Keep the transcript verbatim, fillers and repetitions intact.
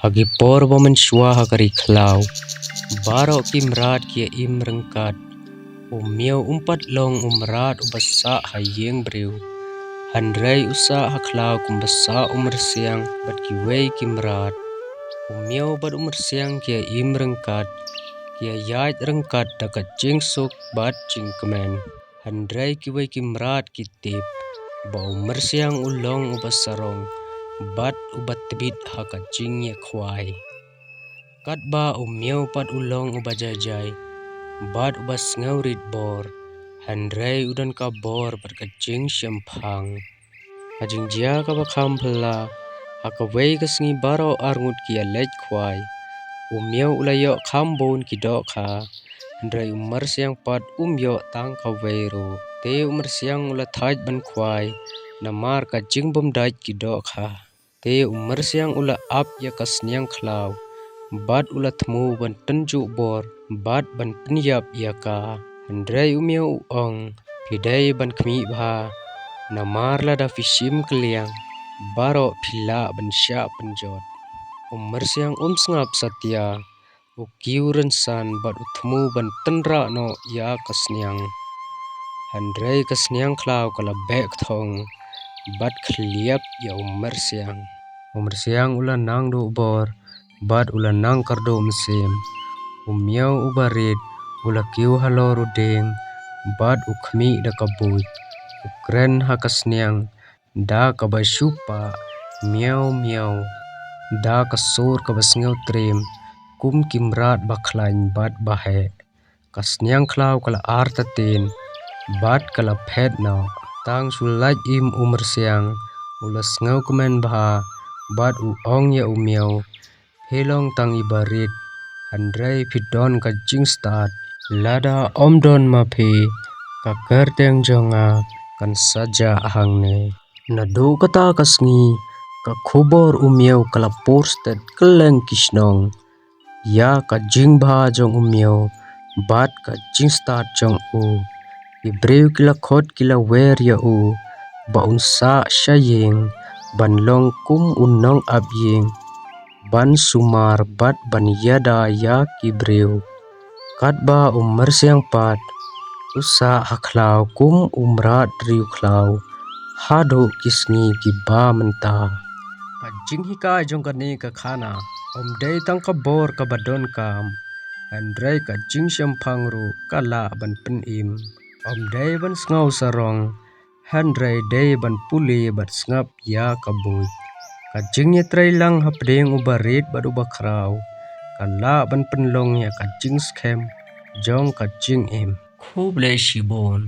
Ha ki por ba mynshuwa ha ka ri khlaw, baroh ki mrad ki ïa im ryngkat. U miaw um pat long u mrad uba sah ha ïing briew. Hynrei u sah ha khlaw kumba sah u myrsiang bad kiwei ki mrad. U miaw bad u myrsiang ki ïa im ryngkat, ki ïa ïaid ryngkat da ka jingsuk bad jingkmen. Hynrei kiwei ki mrad ki tip ba u myrsiang u long uba sarong bad uba tbit ha ka jingïakhwai. Katba u miaw pat u long uba jai jai bad uba sngewrit bor, hynrei u don ka bor bad ka jingshemphang. Ka jingjia kaba kham phylla, ha kawei ka sngi baroh arngut ki ïa leit khwai. U miaw u la ïoh kham bun ki dohkha, hynrei u myrsiang pat um ïoh tang kawei ruh. Te u myrsiang u la thait ban khwai namar ka jingbymdait ki dohkha. Te u myrsiang u la ap ïa ka sniang khlaw bad u la thmu ban tynjuh bor bad ban pynïap ïa ka. Hynrei u miaw u ong, phi dei ban khmih bha, namar lada phi shim kylliang, baroh phi lah ban shah pynjot. U myrsiang um sngap satia, u kiew rynsan bad u thmu ban tynrah noh ïa ka sniang. Hynrei ka sniang khlaw ka la beh kthong bad khliap ïa u myrsiang. U myrsiang u la nang duh bor bad u la nang kyrduh mynsiem. U miaw uba rit u la kiew halor u dieng bad u khmih da ka buit. U kren ha ka sniang da kaba shu pah, miaw miaw, da ka sur kaba sngew triem kum ki mrad ba khlaiñ bad ba heh. Ka sniang khlaw ka la artatien bad ka la phet noh. Tang shu lait im u myrsiang u la sngewkmen bha bad u ong ïa u miaw, phi long tang iba rit, hynrei phi don ka jingstad. Lada ym don ma phi, ka kyrteng jong nga kan sa jah hangne. Naduh kata ka sngi, ka khubor u miaw ka la pur stet kylleng ki shnong ïa ka jingbha jong u miaw bad ka jingstad jong u. Ki briew ki la khot ki la wer ïa u ba un sah sha ïing ban long kum u nongap ïing, ban sumar bad ban ïada ïa ki briew. Katba u myrsiang pat u sah ha khlaw kum u mrad riewkhlaw haduh ki sngi kiba mynta. Ka jinghikai jong kane ka khana, ym dei tang ka bor kaba donkam, hynrei ka jingshemphang ruh ka lah ban pynim. Ym dei ban sngew sarong, hynrei dei ban pule bad sngap ïa ka buit. Ka jingïatreilang hapdeng uba rit bad uba khraw ka lah ban pynlong ïa ka jingskhem jong ka jingim. Khublei shibun.